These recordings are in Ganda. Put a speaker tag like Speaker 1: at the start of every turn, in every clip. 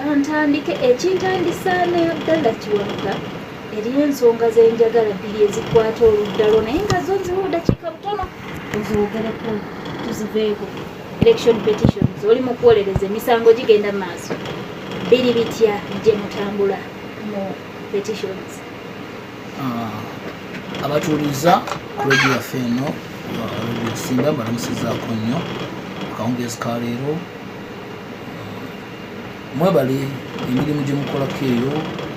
Speaker 1: Kantandike ekintandisa ne Abdallah Kiwanuka. Eriyo ensonga zenjagala bbiri ezikwata oludda lwo, naye nga zo nziwa obudakiika butono ozoogereko tuziveeko. Election petitions, oli mu kuwolereza, emisango gigenda mu maaso, biri bitya gye mutambula mu petitions?
Speaker 2: Ah, abatuuliza ku radio yaffe eno, Radio Simba, mbalamusizaako nnyo akawungeezi ka leero. Mwebale emirimu gye mukolako eyo.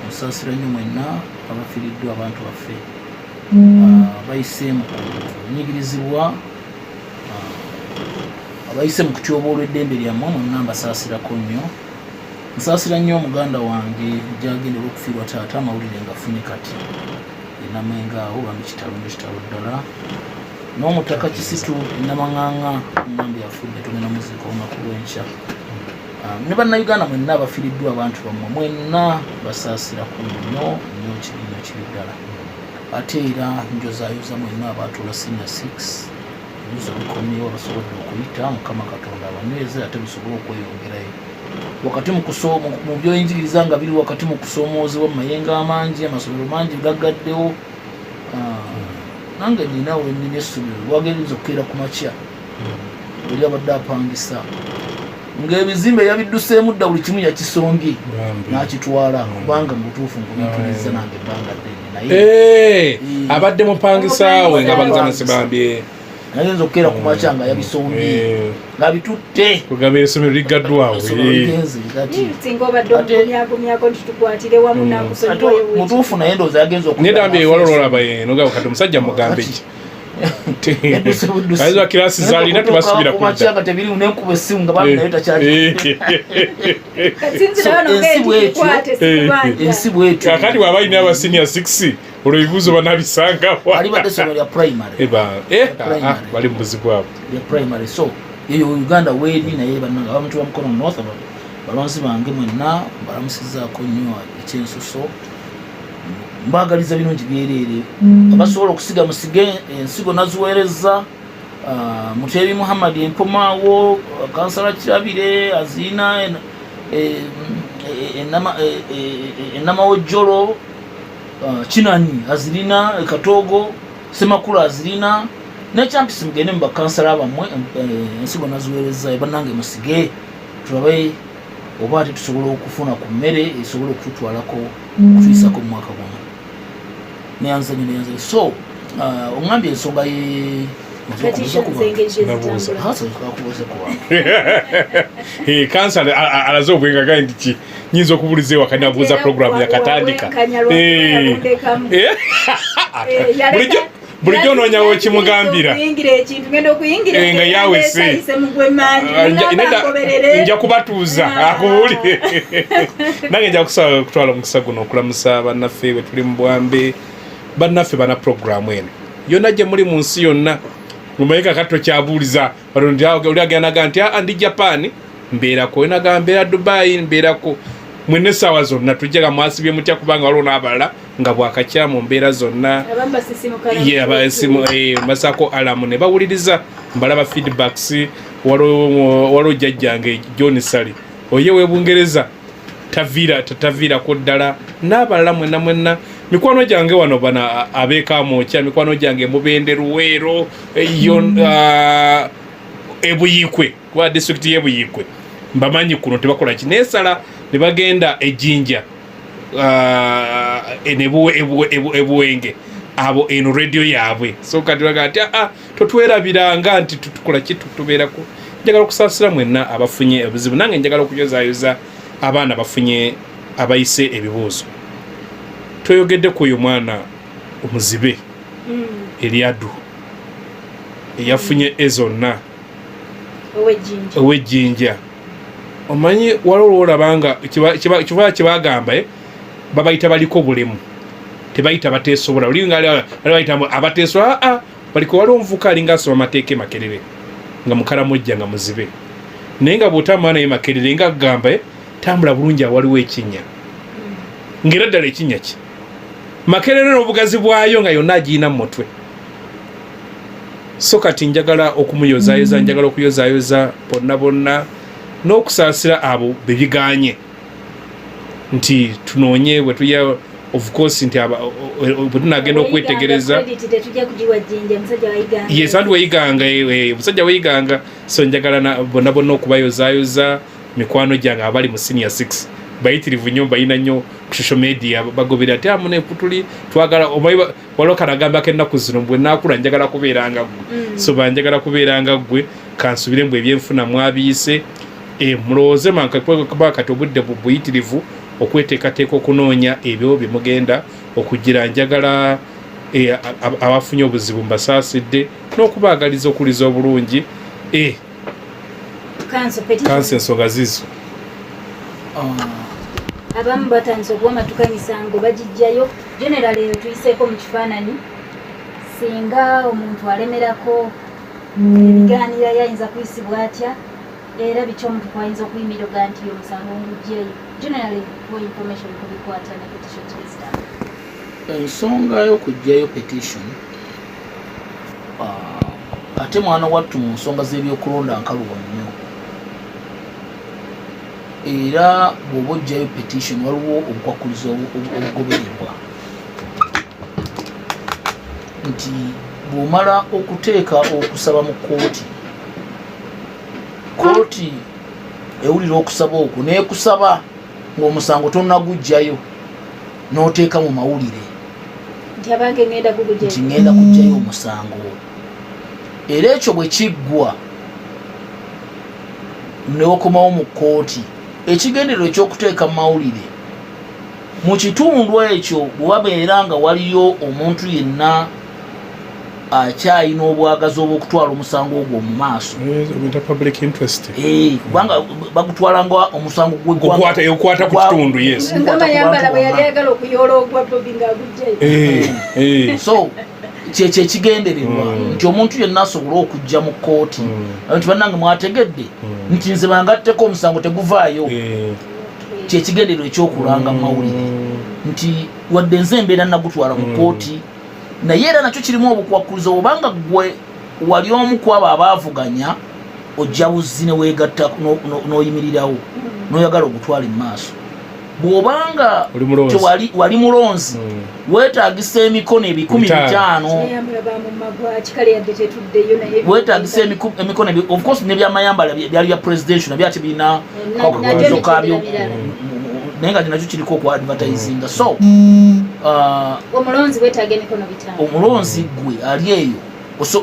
Speaker 2: Musaasira nnyo mwenna abafiiriddwa abantu baffe. Bayise mu kunyigirizibwa, abayise mu kutyoboolwa eddembe lyammwe, mwenna mbasaasirako nnyo. Nsaasira nnyo omuganda wange gyagenda olw'okufiirwa taata. Amawulire ngafunye kati enamenga awo, bambi kitalo nnyo, kitalo ddala. N'omutaka Kisitu enamaŋŋaŋa omwambi afudde, tugenda muziika olunaku lw'enkya. Ne Bannayuganda mwenna abafiiriddwa abantu bammwe, mwenna basaasirako nnyo nnyo, kibi nnyo, kibi ddala. Ate era njozaayoza mwenna abaatuula senior 6, ebibuzo bikomyewo, abasobodde okuyita, Mukama Katonda abanyweze ate musobole okweyongerayo wakati mu byoyinjigiriza nga biri wakati mu kusoomoozebwa mu mayengo amangi, amasomero mangi gaggaddewo. Nange nina wenina essomero wagenza okukeera ku makya, oli abadde apangisa ng'ebizimbe yabidduseemu dda, buli kimu yakisongi n'akitwala, kubanga mu butuufu nkumiikiriza nange ebbanga ddene, naye
Speaker 3: eh, abadde mupangisaawe nga bagiza nasibambye.
Speaker 2: Nagenza okukeera ku makya nga yabisongi, ng'abitutte.
Speaker 3: Kugamba essomero liggaddwawo.
Speaker 2: Ligenze kati.
Speaker 1: Singa obadde omugumyagumyako nti tukwatire wamu nakusonyiwayo.
Speaker 2: Mutuufu, naye ndowooza yagenza.
Speaker 3: Nedambye ewala olwolaba eno kati omusajja mugambe ki? Ayinza kirasi zalina tebasubira.
Speaker 2: Kudda nga tebirimu, nenkuba essimu nga bambi naye takyali. Ensi bwetyo.
Speaker 3: Kakati bwaba alina aba senior 6, olwo ebibuuzo banabisangawa?
Speaker 2: Ali badde essomero lya primary.
Speaker 3: Bali mu buzibu abo.
Speaker 2: Lya primary. So eyo Uganda weeri, naye bannange abantu ba Mukono North, balonzi bange mwenna mbalamusizaako nnyo ekyensuso. Mbagaliza birungi byereere. Abasobola okusiga musige, ensigo naziweereza. Mutebi Muhammad empomaawo, kansala Kirabire aziina enamawojjolo, Kinani azirina, Katoogo Semakula azirina, nekyampisi. Mugende mu bakansala bammwe, ensigo naziweereza. Bannange musige tulabe oba ate tusobola okufuna ku mmere esobola okututwalako, okutuyisako mu mwaka guno. Neyanza nyo, neyanza. So oŋambye ensonga ye
Speaker 1: Zitambula.
Speaker 3: Kansala alaze obwengaga nti ki nyinza okubuliza ewaka nabuuza program yakatandika. Bulijjo onoonya wekimugambira.
Speaker 1: Okuyingira ekintu, ngenda okuyingira
Speaker 3: Nga yawese.
Speaker 1: Ayise mugwe mangi.
Speaker 3: Ah, nja kubatuuza akubuulire. Nange nja kusaba okutwala omukisa guno okulamusa bannaffe bwe tuli mu bwambe, bannaffe bana programu eno yonna gye muli mu nsi yonna. Mumanyi kakati tokyabuuliza oli agenda naga nti, "Aa, ndi Japan mbeerako," naga mbeera Dubai mbeerako. Mwenna essaawa zonna tujjaga mwasibye mutya? Kubanga waliwo n'abalala nga bwakakya mu mbeera zonna.
Speaker 1: Abamu basisimukana.
Speaker 3: Ye abasimu basaako alamu ne bawuliriza, mbalaba feedbacks. Waliwo jjajjange John Sali oye w'e Bungereza, taviirako ddala, n'abalala mwenna mwenna mikwano gyange wano bana abeekamwokya, mikwano gyange Mubende, Luweero, Ebuyikwe, kuba disitulikiti y'Ebuyikwe mbamanyi kuno tebakola ki neesala ne bagenda Ejinja, Ebuwenge, abo eno radio yaabwe. So kati baga nti, aa, totwerabiranga nti tutukola ki, tubeerako. Njagala okusaasira mwenna abafunye obuzibu. Nange njagala okuyozaayoza abaana bafunye, abayise ebibuuzo. Tweyogedde ku oyo mwana omuzibe eryadu eyafunye ezonna.
Speaker 1: Owejjinja.
Speaker 3: Owejjinja. Omanyi waliwo olwolaba nga kiba kyebagamba, babayita baliko bulemu, tebayita bateesobola. Oli nga ali bayita mbu abateesobola. Aa, baliko. Waliwo omuvuka alinga asoma amateeka e Makerere nga Mukaramojja, nga muzibe, naye nga bw'otambula naye Makerere nga agamba, "Tambula bulungi, awaliwo ekinnya," ng'era ddala ekinnya ki Makerere n'obugazi bwayo nga yonna agiyina mu mutwe. So kati njagala okumuyozayoza, njagala okuyozayoza bonna bonna n'okusaasira abo bebiganye. Nti tunoonye bwe tuya, of course, nti bwe tunagenda okwetegereza. Yes, anti weyiganga, omusajja weyiganga. So njagala bonna bonna okubayozaayoza, mikwano gyange abali mu senior 6 bayitirivu nnyo, bayina nnyo ku social media, bagobera ati amune kutuli twagala. Omanyi waliwo kanagambako ennaku zino, bwe naakula njagala kubeera nga ggwe. So banjagala kubeera nga ggwe, kansubire mbwe ebyenfuna mwabiyise. Mulowooze mankuba kati obudde buyitirivu okweteekateeka okunoonya ebyo bye mugenda okugira. Njagala abafunye obuzibu mbasaasidde n'okubaagaliza okuliza obulungi. Kanso ensonga zizo.
Speaker 1: Abamu batandise okuwamatuka emisango bagijjayo. General, eyo tuyiseeko mu kifaananyi, singa omuntu alemerako ebigaanira yayinza kuyisibwa atya, era biki omuntu kwayinza okuyimirira ogaa nti omusango ngugjeyo? Generally, for information kubikwata ne petition kizita.
Speaker 2: Ensonga y'okuggyayo petition, ate mwana wattu mu nsonga z'ebyokulonda nkalubo nnyo. Era bw'oba oggyayo petition, waliwo obukwakulizo obugobererwa, nti bw'omala okuteeka okusaba mu kooti, kooti ewulira okusaba okwo neekusaba ng'omusango tonnaguggyayo n'oteeka mu mawulire
Speaker 1: nti abange ngenda kugujja,
Speaker 2: nti ngenda kuggyayo omusango. Era ekyo bwe kiggwa neokomawo mu kkooti, ekigendererwa ekyokuteeka mu mawulire mu kitundu ekyo, bwe wabeera nga waliyo omuntu yenna akyayina obwagazi obw'okutwala omusango ogwo mu maaso.
Speaker 3: Public interest.
Speaker 2: Kubanga bagutwala nga omusango
Speaker 3: gw'eggwanga. Okwata ku kitundu, yes.
Speaker 1: Nga Mayambala bwe yali ayagala okuyoola ogwa Bobi ng'agugjayo.
Speaker 2: So kyekyo ekigendererwa, nti omuntu yenna asobole okujja mu kkooti nti bannange mwategedde nti nze bangatteko omusango teguvaayo. Kyekigendererwa ekyokulanga mu mawulire nti wadde nze embeera nagutwala mu kkooti, naye era nakyo kirimu obukwakkulizo, obanga gwe wali omu ku abo abaavuganya, ojja buzzi ne weegatta n'oyimirirawo n'oyagala ogutwala emaaso. Bw'obanga
Speaker 3: Oli mulonzi.
Speaker 2: Wali mulonzi, weetaagisa emikono ebikumi
Speaker 3: 500.
Speaker 2: 500.
Speaker 1: Mayambala bamumagwa kikale yadde tetuddeyo naye.
Speaker 2: Weetaagisa emikono of course nebyamayambala byali bya presidential, nabyo ate birina
Speaker 1: nabyo
Speaker 2: kabyo,
Speaker 1: mirala.
Speaker 2: Naye nga nakyo kiriko oku advertisinga. So
Speaker 1: omulonzi weetaaga emikono 500.
Speaker 2: Omulonzi gwe ali eyo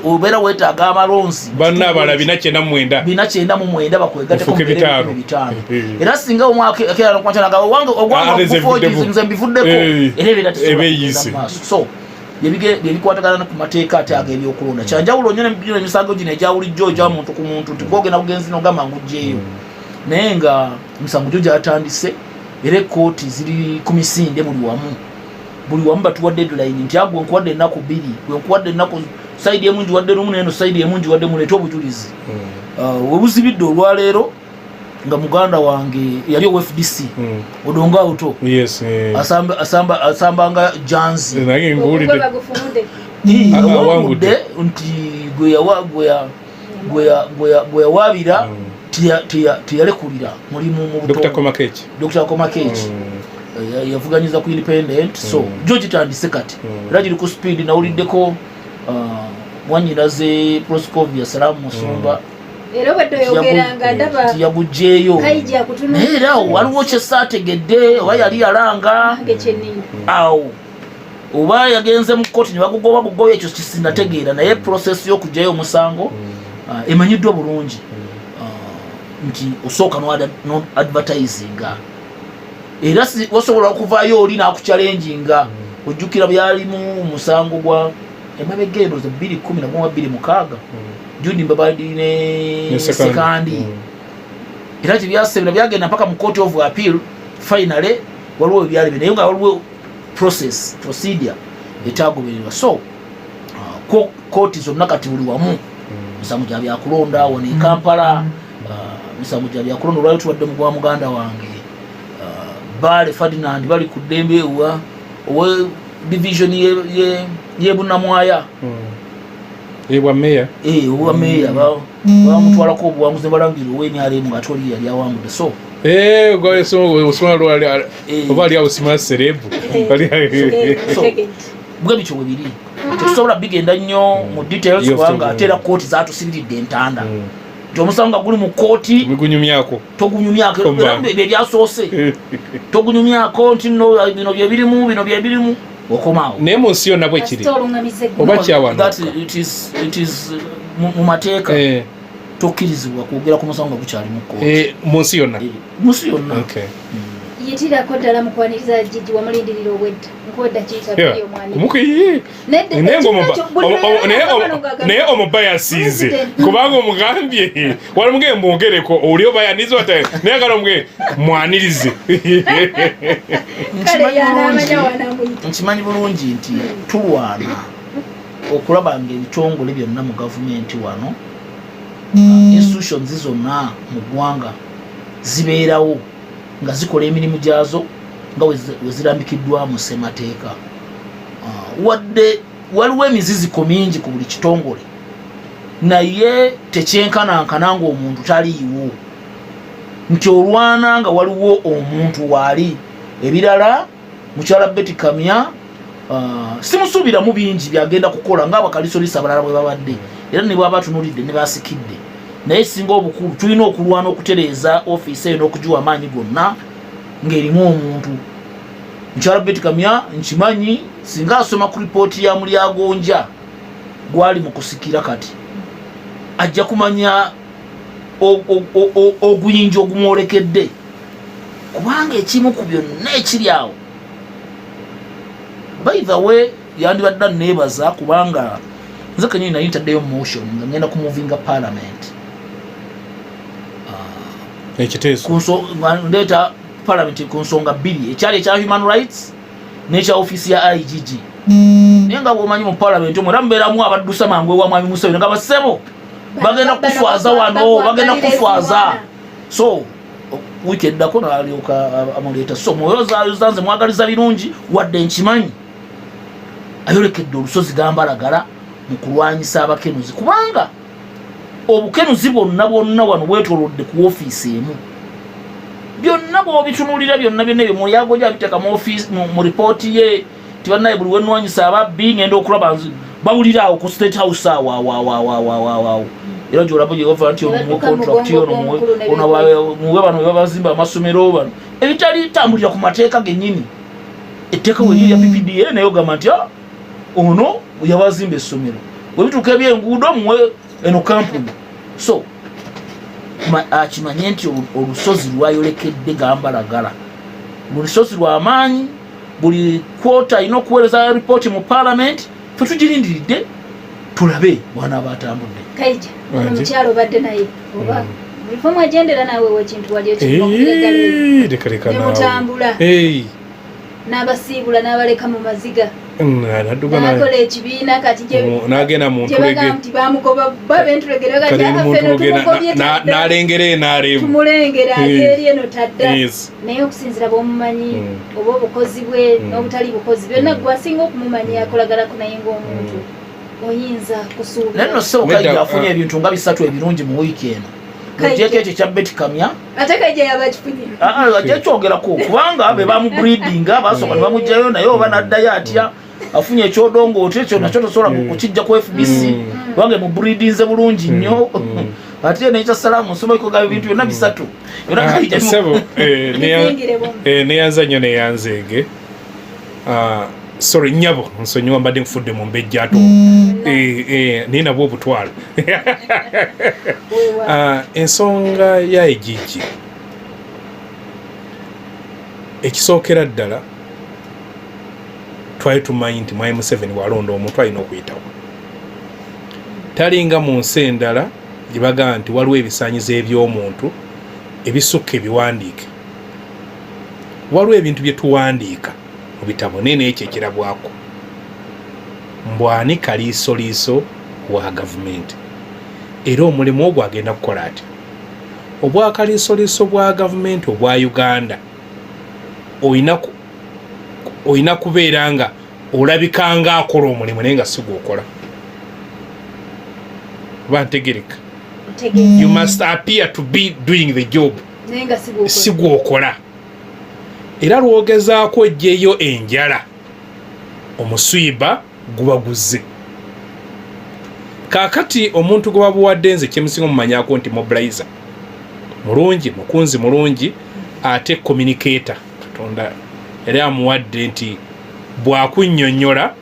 Speaker 2: obeera weetaaga abalonzi
Speaker 3: banna abalala 499.
Speaker 2: 499 bakwegatteko.
Speaker 3: Ofuuke
Speaker 2: mubeere
Speaker 3: 500.
Speaker 2: 500.
Speaker 3: Eh.
Speaker 2: Era singa omwakeera nokwantanaga owange
Speaker 3: Ah, nze nviddeko.
Speaker 2: nze mbivuddeko, era ebeera tesobola
Speaker 3: eba
Speaker 2: kugenda
Speaker 3: eyise.
Speaker 2: mu maaso. So byebikwatagana ku mateeka ate ag'ebyokulonda kyanjawulo nnyo nebino emisango gino egya bulijjo egya muntu ku muntu, nti gwogenda bugenzi nogamba ngugjeeyo, naye nga emisango gyo gyatandise era ekkooti ziri ku misinde buli wamu. Buli wamu batuwa deadline nti agwe nkuwadde ennaku 2, gwe nkuwadde ennaku, side emu ngiwadde lumu, neno side emu ngiwadde, muleete obujulizi. Webuzibidde olwaleero nga muganda wange yali owa FDC, Odonga Otto, asambanga janzi.
Speaker 3: Nange
Speaker 1: ogugwe
Speaker 3: nguwulidde.
Speaker 1: Bagufumudde.
Speaker 2: Ii,
Speaker 3: Ah,
Speaker 2: awangudde nti gwe yawaabira teyalekulira mulimu mu
Speaker 3: Dr.
Speaker 2: butongole.
Speaker 3: Komakech.
Speaker 2: Dr. Komakech yavuganyiza ku independent. So gyo gitandise kati era giri ku speed. Nawuliddeko mwanyiraze Proscovia Salamu Musumba
Speaker 1: Era obadde oyogeranga ndaba
Speaker 2: nti yagugjeeyo,
Speaker 1: Kaija akutunula.
Speaker 2: Naye era awo waliwo kyesaategedde, oba yali yalanga
Speaker 1: Nange kyenninda.
Speaker 2: awo, oba yagenze mu kooti ne bagugoba bugoba, ekyo kisinategeera. Naye process y'okugyayo omusango emanyiddwa bulungi, nti osooka no advertisinga, era wasobola okuvaayo oli n'akuchallenginga. Ojjukira byalimu omusango gwa emabega eno 2011, 26, Jude Mbabali ne
Speaker 3: Ne Sekandi.
Speaker 2: Sekandi. Era tebyasebera, byagenda mpaka mu court of appeal. Finally waliwo ebyali, naye nga waliwo process, procedure etagobererwa. So kooti zonna kati buli wamu misango gya byakulonda. Wano e Kampala misango gya byakulonda. Olwali tubadde mu gwa muganda wange Baale Ferdinand, bali ku ddembe owe division ye Bunamwaya.
Speaker 3: Ebwa meya.
Speaker 2: Owa meya bamutwalako obuwanguzi ne balangira owa NRM nga ate oli yali awangudde. So
Speaker 3: Eh, oba ali awo simala serebu.
Speaker 2: Bwe bityo bwe biri, tetusobola bigenda nnyo mu details kubanga ate era kooti zatusibiridde entanda nti omusango nga guli mu kooti
Speaker 3: migunyumyako
Speaker 2: togunyumyako, ebyo ebyasoose togunyumyako nti no bino byebirimu, bino byebirimu, okomaawo.
Speaker 3: Naye mu nsi yonna bwe kiri oba kyawano?
Speaker 2: It is mu mateeka, tokkirizibwa kwogera ku musango nga gukyali mu kooti.
Speaker 3: Eh, mu nsi yonna?
Speaker 2: Eh, mu nsi yonna.
Speaker 1: Yitirako ddala mukwaniriza Gigi, wamulindirira obwedda, nkuwa eddakiika 2 omwani.
Speaker 3: Naye omuba yasinze kubanga omugambye walimugee mwongereko oli oba yanize naye agala omuge mwanirize.
Speaker 2: Nkimanyi bulungi nti tulwana okulaba nga ebitongole byonna mu gavumenti wano, institutions zonna mu ggwanga zibeerawo nga zikola emirimu gyazo nga wezirambikiddwa mu ssemateeka. Wadde waliwo emiziziko mingi ku buli kitongole, naye tekyenkanankana ngaomuntu taliiwo, nti olwana nga waliwo omuntu waali. Ebirala, mukyala Betty Kamya simusuubiramu bingi byagenda kukola ngaabakalisolisa abalala bwe babadde, era ne bwaba atunulidde ne basikidde. Naye singa obukulu tulina okulwana okutereeza ofiisi eyo n'okugiwa amaanyi gonna ng'erimu omuntu. Mukyala Betty Kamya nkimanyi singa asoma ku ripooti ya Mulyagonja gwali mu kusikira kati, ajja kumanya oguyinja ogumwolekedde, kubanga ekimu ku byonna ekiri awo, by the way, yandibadde aneebaza kubanga nze kenyini naye ntaddeyo motion nga ngenda kumuvinga parliament.
Speaker 3: Ekiteeso.
Speaker 2: Ndeeta parliament ku nsonga bbiri, ekyali ekya human rights n'ekya ofiisi ya IGG. Naye nga bwomanyi, mu parliament omwo era mubeeramu abaddusa mangu ewa Mwami Museveni nga basebo bagenda kukuswaza wano, bagenda kukuswaza. So wiiki eddako nalyoka amuleeta. So mwoyozayoza, nze mwagaliza birungi, wadde nkimanyi ayolekedde olusozi gambalagala mu kulwanyisa abakenuzi, kubanga obukenuzi bwonna bwonna wano bwetolodde ku ofiisi emu. Byonna bwobitunulira, byonna byonna ebyo Mulyagoja abiteeka mu ripooti ye ti bannaye, buli wenwanyisa ababbi ngenda okulaba bawulira awo ku State House awo awo awo awo awo awo awo awo. Era gyolaba gyebava nti ono muwe contract, ono muwe, bano bebabazimba amasomero, bano ebitali tambulira ku mateeka gennyini. Etteeka weriri lya PPDA, naye ogamba nti ah, ono yabazimba essomero, webituuka ebyenguudo muwe eno kampuni. So akimanye nti olusozi lwayolekedde gambalagala, lusozi lwamaanyi. Buli kwota alina okuweereza ripooti mu parliament, fe tugirindiridde tulabe bwanaaba atambudde.
Speaker 1: Kaija, omukyalo obadde naye oba bifo mwagendera naawe wekintu wali
Speaker 3: leka.
Speaker 1: Nemutambula n'abasiibula n'abaleka mu maziga, nakola ekibiina kati.
Speaker 3: N'agenda mu ntulege.
Speaker 1: Nti bamugoba babentulege.
Speaker 3: N'alengera enaremu.
Speaker 1: Tumulengera eri eno tadda. Naye okusinzira bw'omumanyi oba obukozi bwe n'obutali bukozi byonna, gwe asinga okumumanyi akolaganako naye ng'omuntu, oyinza kusuubira?
Speaker 2: Naye nno ssebo Kaija afunye ebintu nga bisatu ebirungi mu wiiki eno, ogyeko ekyo kya Betty Kamya.
Speaker 1: Ate Kaija yaba akifunye.
Speaker 2: Ajja kyogerako kubanga be bamubreedinga basooka ne bamugjayo, naye oba naddayo atya? Afunye ekyodongo oti ekyo nakyo tosobola kukijja ku FBC kubanga emubreedinze bulungi nnyo. Ate nekya Salaamu nsoma ikoga ebintu byonna bisatu.
Speaker 3: Sebo, neyanza nnyo, neyanzeege. Sorry nyabo, nsonyiwa, mbadde nfudde mu mbejjato, naye nabwo obutwalo. Ensonga ya IGG, ekisookera ddala twali tumanyi nti Mwami Museveni bwalonda omuntu alina okuyitawo. Talinga mu nsi endala gye bagamba nti waliwo ebisaanyizo eby'omuntu ebisukka ebiwandiike. Waliwo ebintu bye tuwandiika mu bitabo, naye naye kyekirabwako mbwani kaliisoliiso wa gavumenti, era omulimu ogwo agenda kukola ati obwakaliisoliiso bwa gavumenti obwa Uganda olina kubeera nga olabika nga akola omulimu naye nga si gwokola. Oba ntegereka? You must appear to be doing the job. Si gwokola. Era lwogezaako ojjeyo enjala, omuswiba guba guzze. Kaakati omuntu gwe babuwadde, nze kyemusinga omumanyako nti mobilizer mulungi, mukunzi mulungi, ate communicator. Katonda yali amuwadde nti bw'akunnyonnyola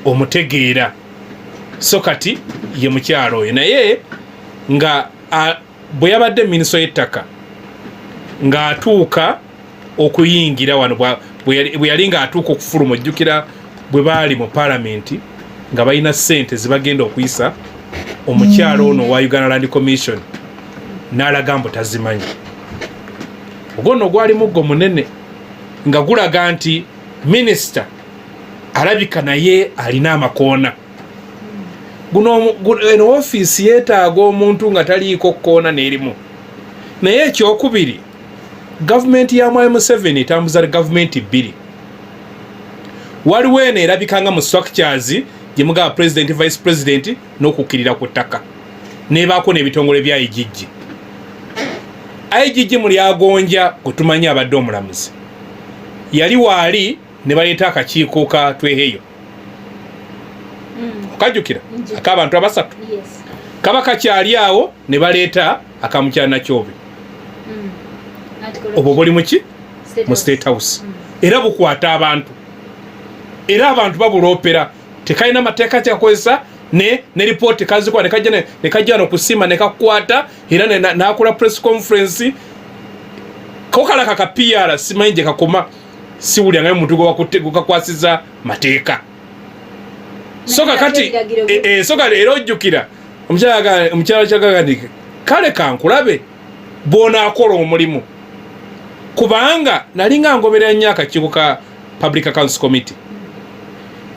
Speaker 3: omutegeera. So kati ye mukyalo oyo, naye nga bwe yabadde minisita y'ettaka ng'atuuka okuyingira wano, bwe yali ng'atuuka okufuluma, ojjukira bwe baali mu palamenti nga balina ssente zibagenda okuyisa, omukyalo ono owa Uganda Land Commission n'alaga mbu tazimanyi. Ogwo nno gwali muggo munene nga gulaga nti minisita alabika naye alina amakoona. Guno eno ofiisi yeetaaga omuntu nga taliiko kkoona n'erimu. Naye ekyokubiri, gavumenti ya Mwami Museveni etambuza gavumenti bbiri. Waliwo eno erabika nga mu structures gye mugaba president, vice president n'okukkirira ku ttaka, nebaako n'ebitongole bya IGG. IGG Mulyagonja gwe tumanyi abadde omulamuzi yali waali, ne baleeta akakiiko ka Tweheyo. Okajjukira? Ak'abantu abasatu kaba kakyali awo, ne baleeta akamukyala Nakyobe. Obwo buli muki mu State House, era bukwata abantu, era abantu babuloopera. Tekalina mateeka kyakozesa ne ripooti kazikola nekajja nokusiima nekakwata, era nakola press conference kokalaka ka PR. Simanyi gye kakoma, siwulyangayo muntu gwegakwasiza mateeka. So kakati so kale era ojjukira omukyala kyagagandike, kale kankulabe bw'onaakola omulimu, kubanga nalinga ngoberera nnyo akakiiko ka Public Accounts Committee,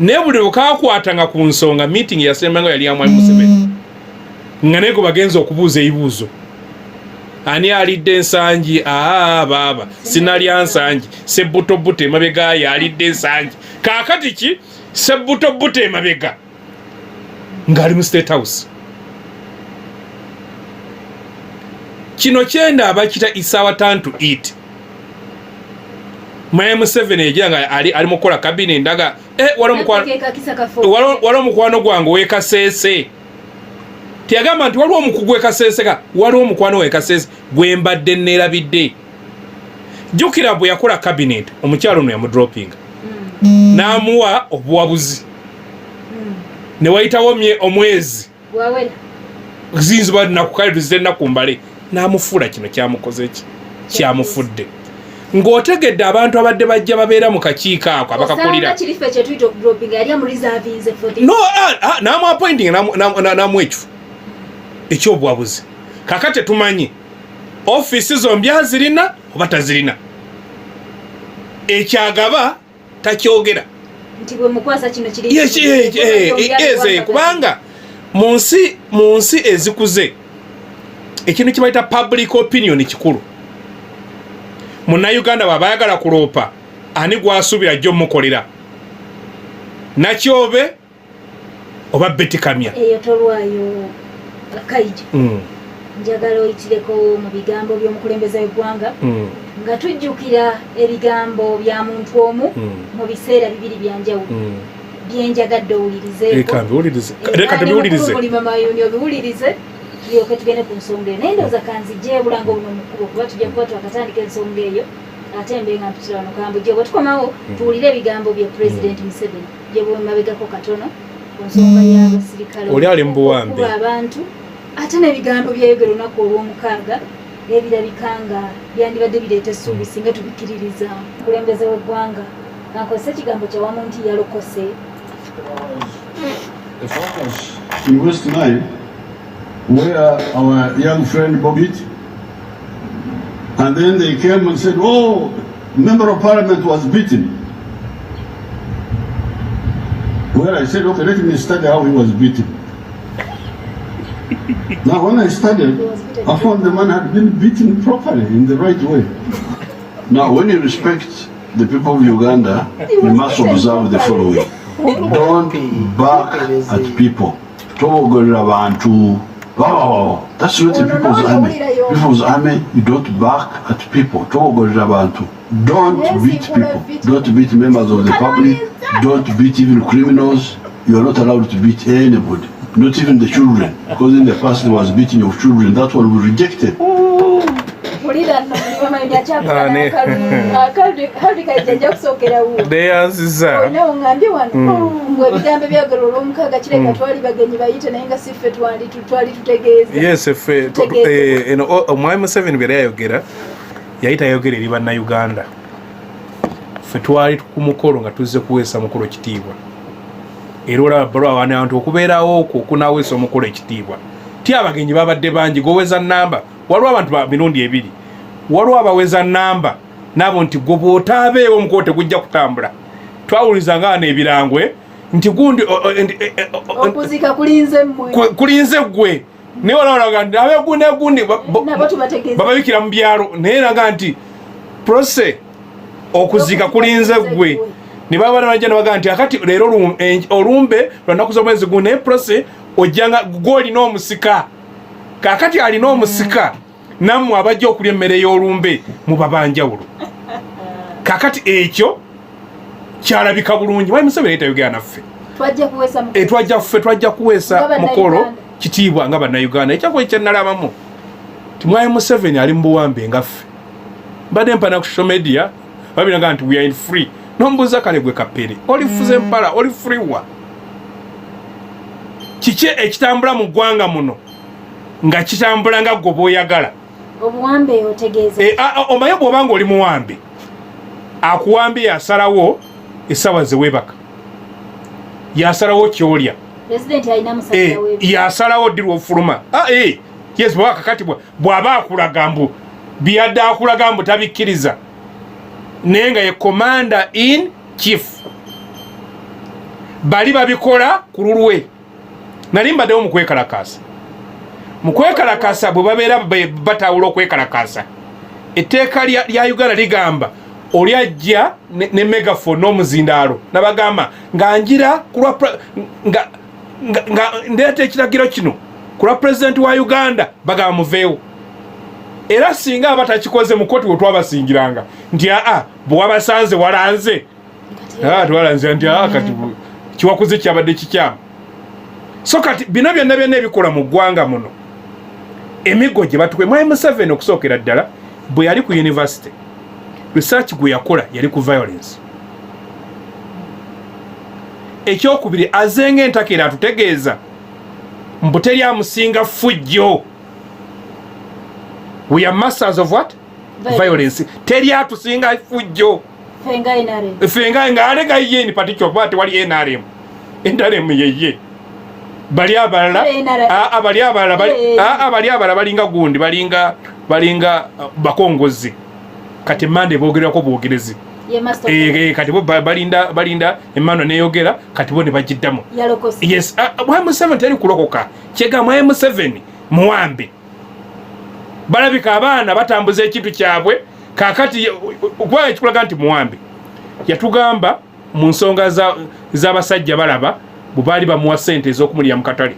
Speaker 3: naye buli lwekakwatanga ku nsonga, meeting yasembanga yali ya Mwami Museveni, nga naye gwe bagenza okubuuza ebibuuzo: ani alidde ensangi? Aa, baaba sinalya nsangi. Sebbutobuto emabega ye alidde ensangi. Kaakati ki sebbutobuto emabega ng'ali mu State House? Kino kyenda abakita it's our turn to eat. Mwami Museveni ejja nga ali mukukola kabine ndaga, waliwo omukwano gwange ow'e Kasese. Teyagamba nti waliwo omukugu w'e Kasese, ka waliwo omukwano w'e Kasese gwe mbadde neerabidde. Jjukira bwe yakola cabinet, omukyalo ono yamudropinga n'amuwa obuwabuzi, ne wayitawo omwezi zinziba naku, kale tuzize ennaku mbale, n'amufuula. Kino kyamukoze ki kyamufudde ng'otegedde abantu abadde bajja babeera mu kakiiko ako abakakulira. No, n'amu appointing, n'amuwa ekifo ekyobuwabuzi. Kakati tetumanyi ofiisi zombi azirina oba tazirina. Ekyagaba takyogera. Kubanga mu nsi ezikuze ekintu kibayita public opinion kikulu. Munnayuganda bw'aba ayagala kuloopa, ani gwasuubira ajja omukolera? Nakyobe oba Betty Kamya?
Speaker 1: Eyo tolwayo, Kaija. Njagala oyitireko mu bigambo by'omukulembeze w'eggwanga, nga tujjukira ebigambo bya muntu omu mu biseera bibiri byanjawulo, byenjagadde owulirizeeko.
Speaker 3: Reka mbiwulirize. Reka tubiwulirize.
Speaker 1: Mulima Mayuni, obiwulirize tulyoke tugende ku nsonga eyo. Naye ndowooza kanzije ebulanga obuno mu kkubo, kuba tujja kuba twakatandika ensonga eyo, ate mbe nga mpitira wano. Kambujje bwe tukomawo tuwulire ebigambo bya Pulezidenti Museveni gye bwemabegako katono ku nsonga y'abasirikale
Speaker 3: Oli ali mu buwambe.
Speaker 1: okuba abantu, ate n'ebigambo byayogera olunaku olw'omukaaga ebirabika nga byandibadde bireeta essuubi singa tubikkiririzaamu. Omukulembeze w'eggwanga, kankozesa ekigambo kyawamu nti yalokose.
Speaker 4: The focus in West Nile, where our young friend Bobit, and then they came and said, "Oh, member of parliament was beaten." Well, I said, "Okay, let me study how he was beaten." Now, when I studied, I found the man had been beaten properly in the right way. Now, when you respect the people of Uganda, you must observe the following. Don't bark at people. Tobogolera bantu. Wow, that's not the people's army. People's army, you don't bark at people. Tobogolera abantu. Don't beat people. Don't beat members of the public. Don't beat even criminals. You are not allowed to beat anybody. Not even the children. Because in the past there was beating of children. That one we rejected.
Speaker 1: Wulira nno mulibamanyi akyakukanakaludikajja kusookerawo
Speaker 3: Neyanziza.
Speaker 1: Olina oŋŋambye wano ngo ebigambo ebyogerwa olw'omukaaga kireka twali bagenyi bayite, naye nga si ffe twali tutegeeza.
Speaker 3: Yes, ffe
Speaker 1: Tutegeeze.
Speaker 3: Eno omwami Museveni bwe yali ayogera, yali tayogera eri Bannayuganda. Ffe twali ku mukolo nga tuzze kuweesa mukolo kitiibwa, era olaba bbalwa wano abantu okubeerawo okwo okunaweesa omukolo ekitiibwa. Ti abagenyi babadde bangi, goweza namba. Waliwo abantu ba mirundi ebiri: waliwo abaweza namba naabo nti gwe bw'otaabeewo omukolo tegujja kutambula. Twawuliza nga wano ebirangwe nti gundi
Speaker 1: Okuziika kulinze mmwe.
Speaker 3: Kulinze ggwe, naye walawalaga nti abegundi egundi
Speaker 1: Nabo tubategeeza.
Speaker 3: Bababikira mu byalo, naye naga nti prose okuziika kulinze ggwe, ne baba bajja ne bagaa nti akati leero olumbe lwa nnaku z'omwezi guno, naye prose ojjanga gw'olina omusika. Kaakati alina omusika, nammwe abajja okulya emmere y'olumbe muba banjawulo. Kaakati ekyo kyalabika bulungi. Mwami Museveni yali tayogera naffe.
Speaker 1: Twajja kuweesa mukolo.
Speaker 3: Twajja ffe twajja kuweesa
Speaker 1: Nga
Speaker 3: mukolo
Speaker 1: Bannayuganda.
Speaker 3: kitiibwa nga Bannayuganda. Ekyakuba kyenalabamu ti mwami Museveni ali mu buwambe nga ffe. Mbadde mpana ku social media babiraga nti we are in free, nombuuza kale gwe kapere olifuza empala oli free wa kiki ekitambula mu ggwanga muno nga kitambula nga gwe bw'oyagala?
Speaker 1: Obuwambe otegeeza?
Speaker 3: Omanyi bw'oba nga oli muwambe, akuwambye yasalawo essaawa ze weebaka, yasalawo kyolya.
Speaker 1: Pulezidenti alina musajja we.
Speaker 3: Yasalawo ddi lwofuluma. Yes, bwaba kakati bw'aba akulaga mbu byadde akulaga mbu tabikkiriza, naye nga ye commander in chief, bali babikola ku lulwe. Nali mbaddewo mu kwekalakaasa. Mu kwekalakaasa bwe babeera batawula okwekalakaasa, etteeka lya Uganda ligamba oli ajja ne megaphone n'omuzindaalo nabagamba nga njira kulwa nga ndeeta ekiragiro kino ku lwa pulezidenti wa Uganda, bagamba muveewo. Era singa aba takikoze, mu kooti we twabasingiranga nti aa bwe wabasanze walanze. Twalanze nti aa kati kiwakuze kyabadde kikyamu. So kati bino byonna byonna ebikola mu ggwanga muno, emiggo gye batukwe mwami Museveni, okusookera ddala bwe yali ku university, research gwe yakola yali ku violence. Ekyokubiri, azenga entakera atutegeeza mbu teri amusinga fujjo. We are masters of what? Violence. Teri atusinga fujjo.
Speaker 1: Fenga NRM.
Speaker 3: Fenga nga alega ye in particular, kuba tewali NRM. NRM yeye bali abalala.
Speaker 1: NRM.
Speaker 3: Bali abalala
Speaker 1: Eh.
Speaker 3: Bali abalala balinga gundi, balinga bakongozi. Kati mande bogerako bwogerezi.
Speaker 1: Ye master.
Speaker 3: Kati bo balinda emano neyogera, kati bo ne bagiddamu.
Speaker 1: Yalokose.
Speaker 3: Yes, mwami Museveni teri kulokoka. Kyega mwami Museveni muwambe. Balabika abaana batambuza ekintu kyabwe. Kakati okuba ekikulaga nti muwambe, yatugamba mu nsonga z'abasajja balaba bwe baali bamuwa ssente ez'okumulya mu katale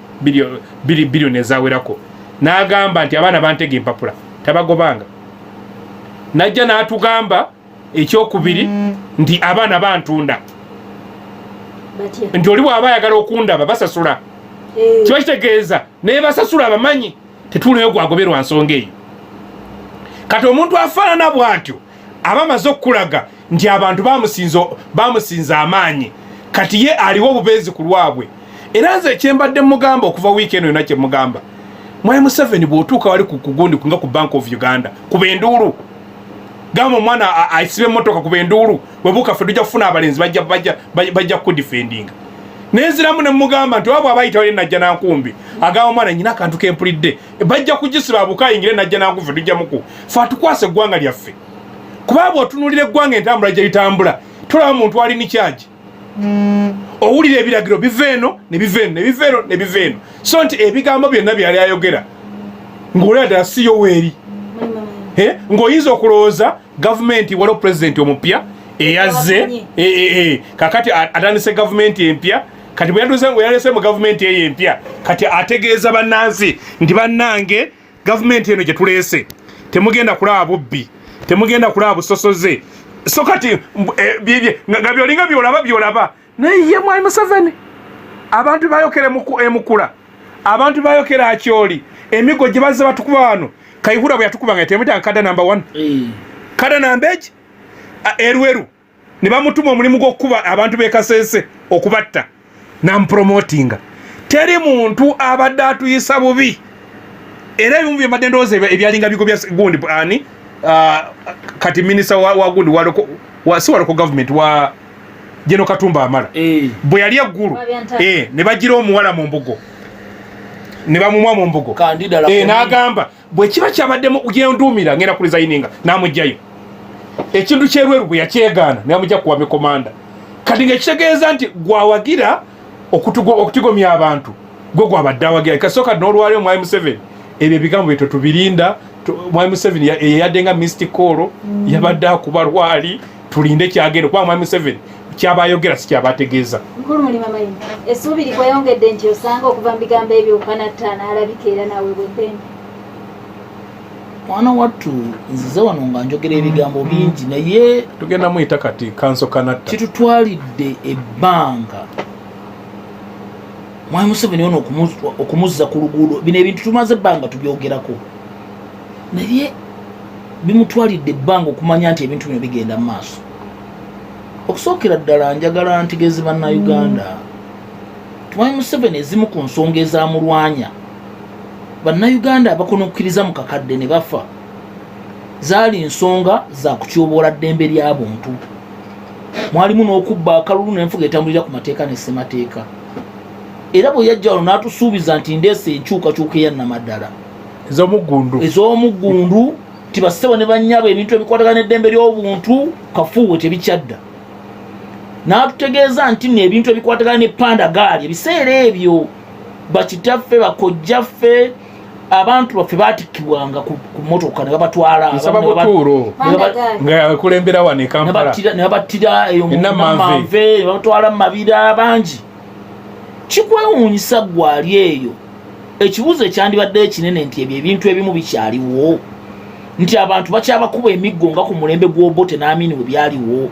Speaker 3: biliyoni ezawerako, n'agamba nti abaana bantega empapula tabagobanga. Najja n'atugamba ekyokubiri nti abaana bantunda.
Speaker 1: Batya?
Speaker 3: Nti oli bw'aba ayagala okundaba basasula. Kiba kitegeeza naye basasula abamanyi tetuuleyo gwagoberwa nsonga eyo. Kati omuntu afaanana bw'atyo aba amaze okukulaga nti abantu bamusinza amaanyi, kati ye aliwo obubeezi ku lwabwe. Era nze ekyembadde mugamba okuva wiiki eno yonna, kyemugamba mwami Museveni, bw'otuuka wali ku kugundi nga ku Bank of Uganda, kuba enduulu, gamba omwana asiba emmotoka, kuba enduulu, webuuka ffe tujja kufuna abalenzi bajja kukudifendinga. Nenziramu ne mugamba nti oba bw'aba ayita wali najja nankumbi, agamba omwana nyina akantu kempulidde, bajja kugisiba abuka ayingire najja nankumbi, tujja muku fe atukwasa eggwanga lyaffe. Kuba bw'otunuulira eggwanga entambula gye litambula, tolaba muntu ali ni kyagi, owulira ebiragiro biva eno ne biva eno ne biva eno ne biva eno. So nti ebigambo byonna byali ayogera ng'olaba ddala si yo weeri. Ng'oyinza okulowooza gavumenti waliwo pulezidenti omupya eyazze, kakati atandise gavumenti empya. Kati bwe yaduze bwe yalese mu gavumenti eyo empya, kati ategeeza bannansi nti bannange, gavumenti eno gye tuleese temugenda kulaba bubbi, temugenda kulaba busosoze. So kati nga byolinga byolaba byolaba, naye ye Mwami Museveni abantu bayokera emukula, abantu bayokera Akyoli, emigo gye bazze batukuba wano. Kayihura bwe yatukuba nga temutanga kada namba 1, kada namba egi Erweru, ne bamutuma omulimu gw'okukuba abantu b'e Kasese okubatta, namupromotinga. Teri muntu abadde atuyisa bubi, era ebimu bye mbadde ndowooza ebyalinga bigo bya gundi ani, kati minisita wa gundi wa local, si wa local government, wa Geno Katumba Amala, bwe yali eggulu ne bagira omuwala mu mbugo ne bamumwa mu mbugo, n'agamba bwe kiba kyabaddemu gyenduumira ngenda kuresigninga, n'amugjayo. Ekintu kyerweru bwe yakyegaana namujja kuwa mikomanda. Kati ng'ekitegeeza nti gwawagira okutigomya abantu, gwe gwabadde awagira kasooka. N'olwaliro Mwami Museveni ebyo ebigambo bye tetubirinda. Mwami Museveni yeyadde nga missed call, yabadde akuba lwali. Tulinde kyagenda, kuba Mwami Museveni kyabayogera si kyabategeeza.
Speaker 1: Mukulu Mulima Mayini, essuubi likweyongedde nti osanga okuva mu bigambo ebyo Kanatta n'alabika era naweebwa eddembe?
Speaker 2: Mwana wattu, nzize wano nga njogera ebigambo bingi, naye
Speaker 3: tugenda muyita kati kanso Kanatta.
Speaker 2: Kitutwalidde ebbanga Mwami Museveni ono okumuzza ku luguudo. Bino ebintu tumaze ebbanga tubyogerako, naye bimutwalidde ebbanga okumanya nti ebintu bino bigenda mu maaso. Okusookera ddala, njagala ntegeeze Bannayuganda nti Mwami Museveni ezimu ku nsonga ezamulwanya, Bannayuganda abakonokkiriza mu kakadde ne bafa, zaali nsonga za kutyoboola ddembe lya buntu. Mwalimu n'okubba akalulu n'enfuga etambulira ku mateeka ne ssemateeka. Era bwe yajja wano n'atusuubiza nti ndeese enkyukakyuka eyannamaddala
Speaker 3: ez'omuggundu,
Speaker 2: ez'omuggundu, nti bassebo ne bannyabo, ebintu ebikwatagana n'eddembe ly'obuntu kafuuwe tebikyadda. N'atutegeeza nti nno ebintu ebikwatagana ne panda gaali ebiseera ebyo bakitaffe, bakojjaffe, abantu baffe batikkibwanga ku motoka ne babatwala.
Speaker 3: Nsaba butuuro nga yakulembera wano e Kampala.
Speaker 2: Ne babattira eyo mu Namanve, ne babatwala mu Mabira bangi. Kikwewuunyisa gwali eyo ekibuuzo ekyandibadde ekinene nti ebyo ebintu ebimu bikyaliwo, nti abantu bakyabakuba emiggo nga ku mulembe gw'Obote n'Amini we byaliwo,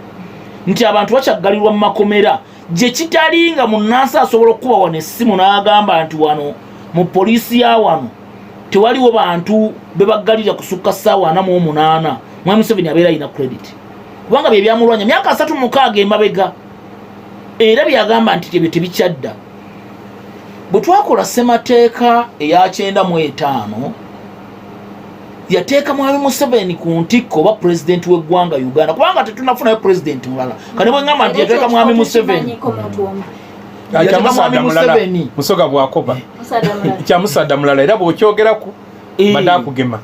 Speaker 2: nti abantu bakyaggalirwa mu makomera gye kitali nga munnansi asobola okukuba wano essimu n'agamba nti wano mu poliisi ya wano tewaliwo bantu be baggalira kusukka ssaawa 48. Mwami Museveni abeera alina credit, kubanga bye byamulwanya myaka 36 emabega, era byagamba nti ebyo tebikyadda. Bwe twakola ssemateeka eya 95, yateeka Mwami Museveni ku ntikko oba pulezidenti w'eggwanga Uganda, kubanga tetunafunayo pulezidenti mulala. Kane bwe ngamba nti yateeka Mwami Museveni, yateeka Mwami Museveni.
Speaker 3: Musoga bwakoba kyamusaada mulala, era bw'okyogeraku badde akugema.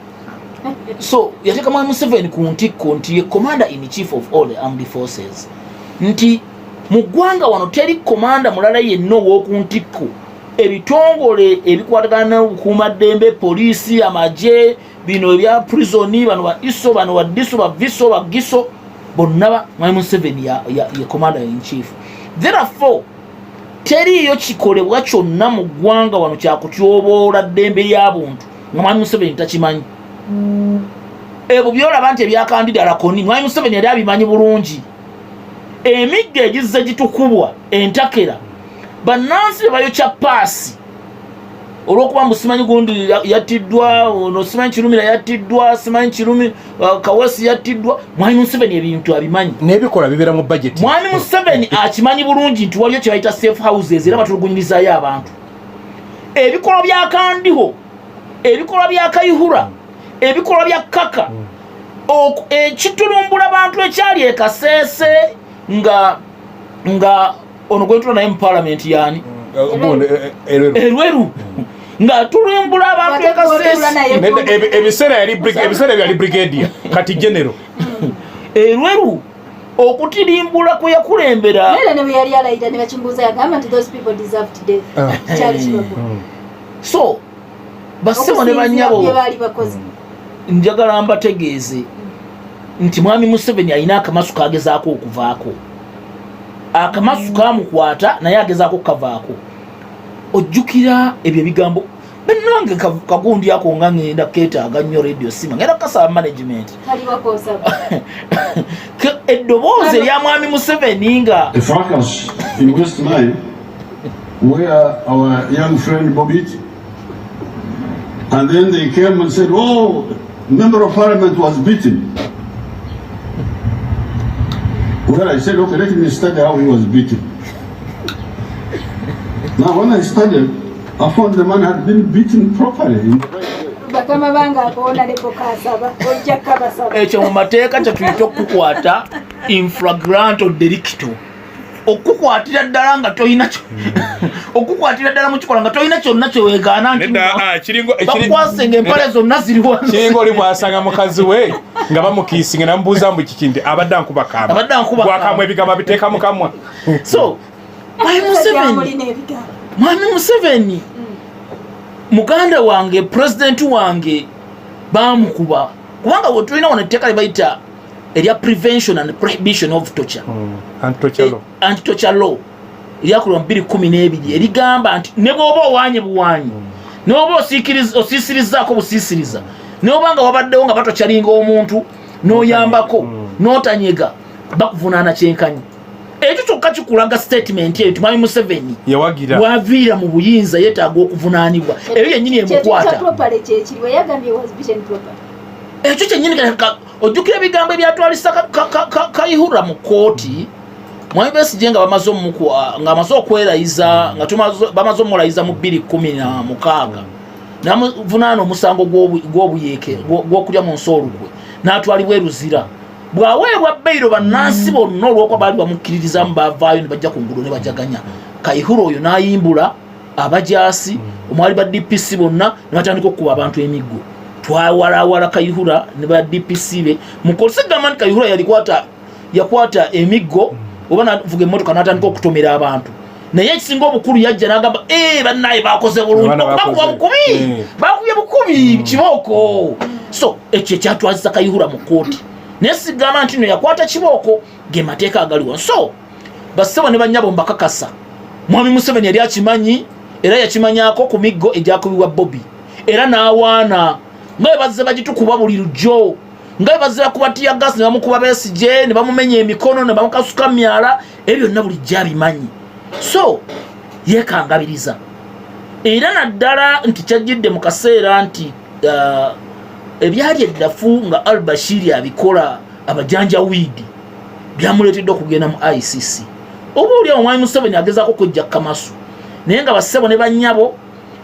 Speaker 2: So yateeka Mwami Museveni ku ntikko nti ye commander in chief of all the armed forces, nti mu ggwanga wano teri komanda mulala yenna ow'oku ntikko. Ebitongole ebikwatagana n'obukuumaddembe, poliisi, amagye, bino ebya prisoni, bano ba ISO, bano ba DISO, ba VISO, ba GISO, bonna Mwami Museveni ye commander in chief. Therefore teriiyo kikolebwa kyonna mu ggwanga wano kyakutyoboola ddembe lya buntu nga Mwami Museveni takimanyi. Ebyo byolaba nti ebyakandida lakoni, Mwami Museveni yali abimanyi bulungi. Emiggo egizze gitukubwa entakera, bannansi be bayokya paasi olwokuba mbu simanyi gundi yattiddwa, ono simanyi Kirumira yattiddwa, simanyi Kirumi Kawesi yattiddwa. Mwami Museveni ebintu abimanyi.
Speaker 3: N'ebikola bibeera mu budget.
Speaker 2: Mwami Museveni akimanyi bulungi nti waliyo kye bayita safe houses, era batulugunyirizayo abantu. Ebikolwa bya Kandiho, ebikolwa bya Kayihura, ebikolwa bya Kaka, ekitulumbula bantu ekyali e Kasese nga ono gwentula naye mu palamenti yani Erweru, nga tulumbula abantu e Kasese.
Speaker 3: Ebiseera byali brigadier, kati general.
Speaker 2: Erweru okutirimbula kwe yakulembera.
Speaker 1: Era ne bwe yali alayira ne bakimbuuza, yagamba nti those people deserved death. Kyali kibago.
Speaker 2: So bassebo ne bannyabo,
Speaker 1: bye baali bakoze.
Speaker 2: Njagala mbategeeze nti Mwami Museveni alina akamasu kagezaako okuvaako. Akamasu kamukwata naye agezaako kukavaako. Ojjukira ebyo ebigambo bannange, kagundi ako nga ngenda ketaaga nnyo Radio Sima, ngenda kukasaba management. Eddoboozi erya mwami Museveni nga
Speaker 4: A fracas in West Nile where our young friend Bobit, and then they came and said, "Oh, member of parliament was beaten." Well, I said, "Okay, let me study how he was beaten." Now, when I studied, I found the man had been beaten properly. In the right way.
Speaker 1: Bakama bange, akoona lepo kasaba, ojja kabasaba.
Speaker 2: Ekyo mu mateeka kyetuyita okukukwata in flagrante delicto, okukukwatira ddala nga tolina, okukwatira ddala mukikola nga tolina kyonna kyewegaana nti
Speaker 3: Nedda,
Speaker 2: bakukwase nga empale zonna ziri wansi.
Speaker 3: Kiringa oli bwasanga mukazi we nga bamukiisinga, namubuuza mbu kiki, nti abadde ankuba kaama.
Speaker 2: Abadde ankuba kaama.
Speaker 3: Bwakamu ebigambo abiteeka mu kamwa.
Speaker 2: So mwami Museveni,
Speaker 1: Gyamulina ebigambo.
Speaker 2: Mwami Museveni, muganda wange, pulezidenti wange, bamukuba kubanga wetulina wano etteeka lye bayita erya Prevention and Prohibition of Torture,
Speaker 3: Anti-torture law.
Speaker 2: Anti-torture law eryakolwa mu 2012, erigamba nti ne bw'oba owanye buwanyi, ne bw'oba osiisirizaako busiisiriza, ne bwoba nga wabaddewo nga batokyalinga omuntu n'oyambako n'otanyega, bakuvunaana kyenkanyi. Ekyo kyokka kikulaga statement eyo nti mwami Museveni
Speaker 3: Yawagira.
Speaker 2: bwaviira mu buyinza yeetaaga okuvunaanibwa. Eyo yennyini emukwata.
Speaker 1: Properly kyekiriwe yagambye was beaten properly.
Speaker 2: Ekyo kyennyini ojjukira ebigambo ebyatwalisa Kayihura mu kooti, mwami Besigye nga bamaze nga amaze okwerayiza, nga bamaze omulayiza mu 2016, namuvunaana omusango gw'obuyeeke, gw'okulya mu nsi olukwe, n'atwalibwa e Luzira. Bw'aweebwa beyiro, bannansi bonna olw'okuba baali bamukkiririzamu bavaayo ne bajja ku nguudo ne bajaganya. Kayihura oyo n'ayimbula abajaasi omwali ba DPC bonna ne batandika okukuba abantu emiggo. Twawalawala Kayihura ne ba DPC be mukolo. Sigamba nti Kayihura yalikwata, yakwata emiggo oba navuga emmotoka n'atandika okutomera abantu, naye ekisinga obukulu yajja n'agamba, "Eh, bannaye bakoze bulungi."
Speaker 3: Abaana
Speaker 2: bakuba
Speaker 3: bakoze.
Speaker 2: bukubi. Bakubye bukubi kibooko. So ekyo ekyatwazisa Kayihura mu kooti, naye sigamba nti no yakwata kibooko, ge mateeka agaliwo. So bassebo ne bannyabo, mbakakasa mwami Museveni yali akimanyi, era yakimanyako ku miggo egyakubibwa Bobi, era n'awaana nga bwe bazze bagitukuba buli lujjo, nga bwe bazze bakuba tear gas ne bamukuba Besigye ne bamumenya emikono ne bamukasuka myala. Ebyo byonna bulijjo abimanyi, so yekangabiriza. Era naddala nti kyajjidde mu kaseera nti ebyali eddafu nga Al Bashiri abikola abajanjawiidi byamuleetedde okugenda mu ICC. Oba oli awo mwami Museveni agezaako kwejja kamasu, naye nga bassebo ne bannyabo,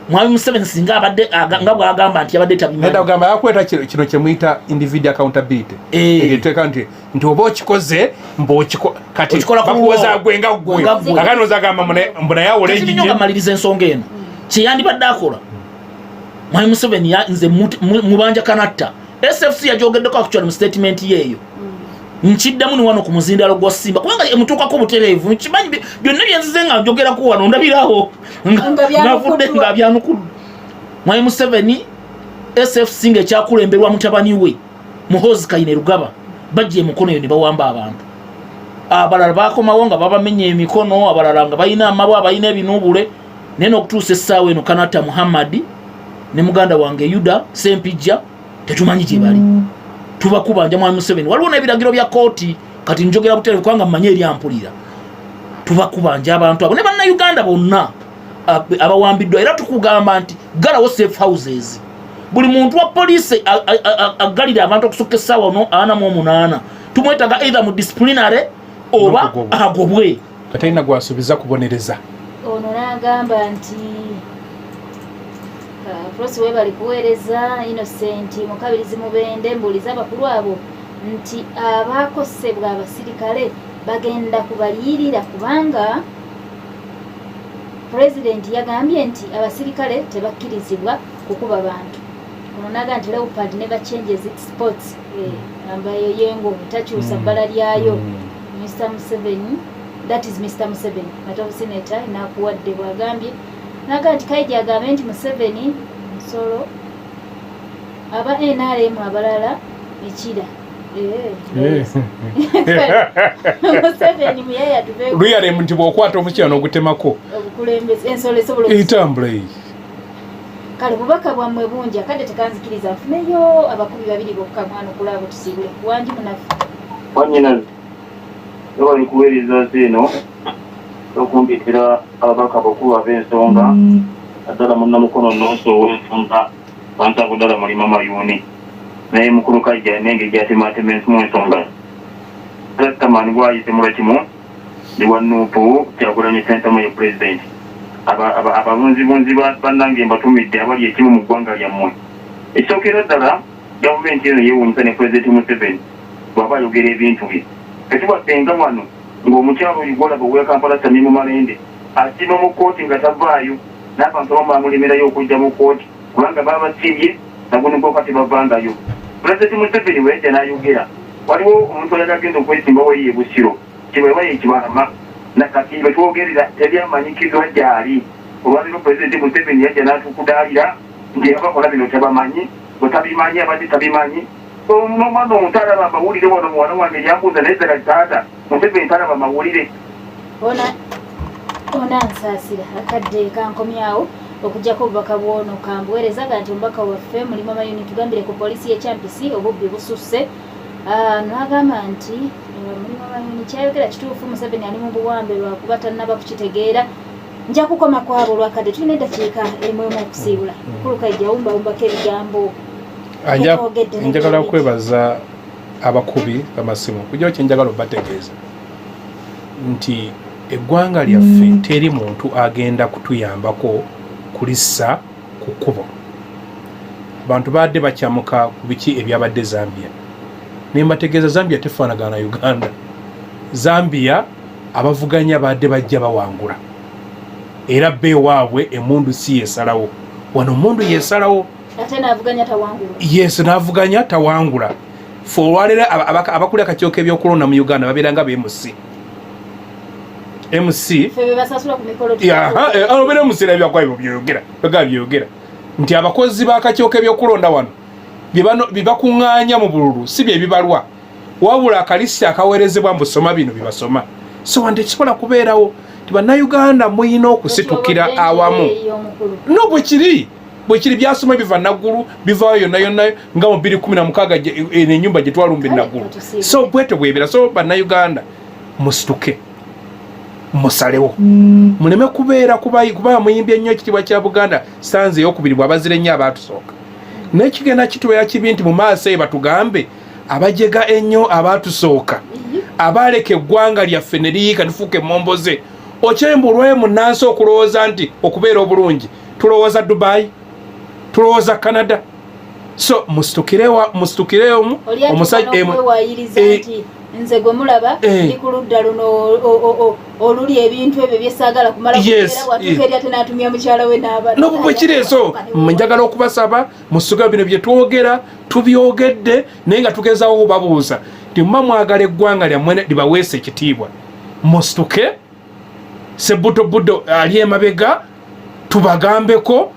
Speaker 2: mwami Museveni singa abadde nga bwagamba nti yabadde
Speaker 3: Nedda.
Speaker 2: tabimanyi.
Speaker 3: Kugamba yakweta kino kyemuyita individual accountability. Eriteeka nti oba okikoze mbaokiko kati
Speaker 2: Okikola ku
Speaker 3: bakuwoza
Speaker 2: lulwo.
Speaker 3: gwe nga gwe.
Speaker 2: Nga ggwe.
Speaker 3: Kakati ozagamba mbu naye awola
Speaker 2: Kati nnyo nga
Speaker 3: ejije.
Speaker 2: maliriza ensonga eno, kyeyandibadde akola mwami Museveni, nze mubanja kanatta SFC yajogeddeko actually mu statement yeeyo. Nkiddemu ni wano ku muzindalo gwa Simba, kubanga emutuukako butereevu. Nkimanyi byonna byenzize nga njogerako wano ndabirawo
Speaker 1: Nga byanukuddwa.
Speaker 2: ngavudde nga byanukuddwa. Mwami Museveni, SFC nga ekyakulemberwa mutabani we Muhozi Kainerugaba, bajja emikono eyo ne bawamba abantu. Abalala bakomawo nga babamenya emikono, abalala nga balina amabwa, balina ebinuubule. Naye n'okutuusa essaawa eno, Kanata Muhammadi ne muganda wange Yuda Sempijja tetumanyi gye bali. Tubakubanja mwami Museveni, waliwo n'ebiragiro bya kooti. Kati njogera butereevu kubanga mmanyi eri ampulira. Tubakubanja abantu abo ne Bannayuganda bonna abawambiddwa. Era tukugamba nti galawo safe houses, buli muntu wa poliisi aggalira abantu okusukka essaawa no 48 tumwetaga either mu disciplinary oba
Speaker 3: N'okugobwa.
Speaker 2: agobwe.
Speaker 3: Katalina gwasuubiza kubonereza.
Speaker 1: Ono n'agamba nti Prosi webali kuweereza. Innocent Mukabirizi Mubende, mbuuliza abakulu abo nti abakosebwa abasirikale bagenda kubaliyirira, kubanga pulezidenti yagambye nti abasirikale tebakkirizibwa kukuba bantu. Ono naga nti leopard never changes its spots. Amba eyo yengo takyusa bbala lyayo. Mr Museveni, that is Mr Museveni Matovu senator nakuwadde bwagambye, naga nti Kaija agambe nti Museveni nsolo, aba NRM abalala ekira. Eh.
Speaker 3: Luyale nti bw'okwata omukyala n'ogutemako etambula eyi.
Speaker 1: Kale bubaka bwammwe bungi, akadde tekanzikiriza, nfuneyo abakubi babiri bokka mwana okulaba tusiibule. Wangi munafu.
Speaker 5: Wanyinazi, webali kuweereza eno okumpeetera ababaka abakulu ab'ensonga, naddala munnamukono nonso ow'ensonga bansango ddala mulima mayuuni, naye mukulu Kajja nenge gyatematema ensimu ensonga Rastaman bwayise mulakimu ndi wa Nuupu Kyagulanyi Ssentamu ye pulezidenti. Abalunzibunzi bannange mbatumidde abali ekimu mu ggwanga lyammwe. Ekisookera ddala, gavumenti eno yeewuunyisa ne Pulezidenti Museveni bw'aba ayogera ebintu bye. Ffe tubaddenga wano ng'omukyala oyo gw'olaba owa Kampala Shamim Malende asiiba mu kkooti nga tavaayo, n'abantu abamu bamulemerayo okujja mu kkooti kubanga babasibye nagunukoka tebavangayo. Pulezidenti Museveni bwe yajja n'ayogera, waliwo omuntu ayali agenda okwesimbawo eyo e Busiro, Kiweewa ye Kibalama, na kati we twogerera teri amanyikiddwa gy'ali. Olwaleero Pulezidenti Museveni yajja n'atukudaalira nti abakola bino tabamanyi, bwe tabimanyi abadde tabimanyi. N'omwana omuto alaba amawulire wano, muwala wange yambuuza naye ddala taata Museveni talaba mawulire.
Speaker 1: Ona ona nsaasira, akadde kankomyawo okujjako obubaka bwono kambuweereza ga nti omubaka waffe Mulima Mayuni tugambire ku poliisi y'e Kyampisi obubbi bususse. N'agamba nti Mulima Mayuni kyayogera kituufu, Museveni ali mu buwambe lwakuba tannaba kukitegeera. Nja kukoma kwabo olwakadde, tulina eddakiika emu emu okusiibula. Mukulu Kaija, wumbawumbako ebigambo.
Speaker 3: Njagala okwebaza abakubi bamasimu kujjawo kyenjagala obategeeza nti eggwanga lyaffe teri muntu agenda kutuyambako kulissa ku kkubo. Abantu baadde bakyamuka ku biki ebyabadde Zambia, naye mbategeeza Zambia tefaanagana na Uganda. Zambia abavuganya baadde bajja bawangula, era bba ewaabwe emundu si yesalawo, wano mundu yesalawo. Yes, n'avuganya tawangula. Fe olwaleero abakuli akakiiko k'ebyokulonda mu Uganda babeera nga bmc mc obeera mc era byakwaibwe byeyogera bagaa byeyogera nti abakozi b'akakiiko k'ebyokulonda wano bye bakuŋŋaanya mu bululu si bye bibalwa, wabula akalisi akaweerezebwa mbu soma bino bibasoma. So wano tekisobola kubeerawo nti Bannayuganda muyina okusitukira awamu. No bwekiri, bwekiri, byasoma biva Naggulu, bivaayo yonna yonna nga mu 2016 eno enyumba gye twalumba enaggulu. So bwetyo bwebera. So Bannayuganda musituke musalewo, muleme kubeera kuba muyimbye ennyo ekitiibwa kya Buganda sanze eyokubiri bwabazira ennyo abaatusooka, naye kigenda kitubeera kibi nti mu maaso eyo batugambe abajega ennyo abaatusooka abaaleka eggwanga lyaffe ne liyiika nifuuka emmomboze. Okyemba olwayo munnansi okulowooza nti okubeera obulungi tulowooza Dubai, tulowooza Canada. So musitukireomu
Speaker 1: omusajja nze gwe mulaba ndi ku ludda luno oluli ebintu ebyo byesaagala kumala bwatuuka eri ate n'atumya mukyala we n'aba
Speaker 3: Nobu bwe kiri. So njagala okubasaba musuga bino bye twogera tubyogedde, naye nga tugezawo okubabuuza nti muba mwagala eggwanga lyammwe libaweesa ekitiibwa, musituke. Sebutobudo ali emabega, tubagambeko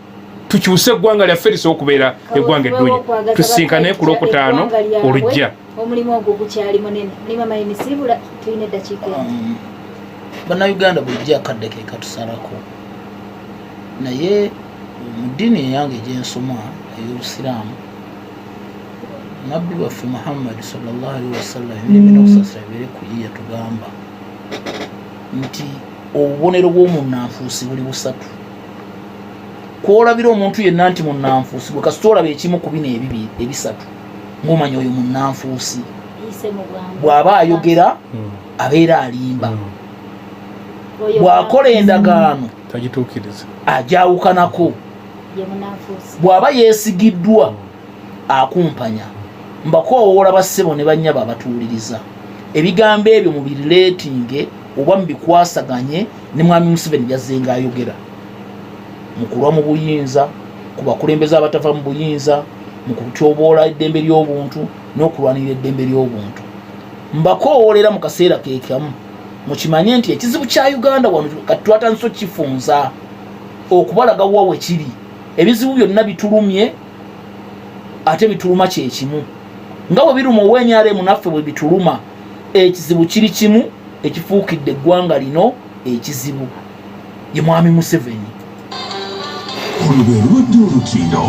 Speaker 3: tukyuse eggwanga lyaffe lisobola okubeera eggwanga eddungi. Tusinkane ku Lwokutaano olujja.
Speaker 1: Omulimu ogwo gukyali munene. Mulima Mayini, siibula, tulina eddakiika emu.
Speaker 2: Bannayuganda bulijjo akadde ke katusalako, naye mu ddiini eyange egyensoma ey'Obusiraamu, nabbi waffe Muhammadi sallallahu alaihi wasallam, emirembe n'okusaasira bibeere ku ye, yatugamba nti obubonero bw'omunnanfuusi buli busatu. Kwolabira omuntu yenna nti munnanfuusi gwe kasita olaba ekimu ku bino ebibiri ebisatu ng'omanya oyo munnanfuusi.
Speaker 1: Yise mu bwangu.
Speaker 2: Bw'aba ayogera abeera alimba. Bw'akola endagaano
Speaker 3: tagituukiriza,
Speaker 2: ajawukanako.
Speaker 1: Ye munanfuusi.
Speaker 2: Bw'aba yeesigiddwa akumpanya. Mbakoowoola bassebo ne bannyabo abatuwuliriza, ebigambo ebyo mubirileetinge oba mubikwasaganye ne mwami Museveni byazzenga ayogera mu kulwa mu buyinza, ku bakulembeze abatava mu buyinza, mu kutyoboola eddembe ly'obuntu n'okulwanirira eddembe ly'obuntu. Mbakoowoolera mu kaseera ke kamu mukimanye nti ekizibu kya Uganda wano kati twatandise okukifunza okubalaga wa we kiri. Ebizibu byonna bitulumye, ate bituluma kyekimu. Nga bwe biruma owa NRM, naffe bwe bituluma. Ekizibu kiri kimu ekifuukidde eggwanga lino ekizibu, ye Mwami Museveni.
Speaker 6: Olwo lwe lubadde olutindo.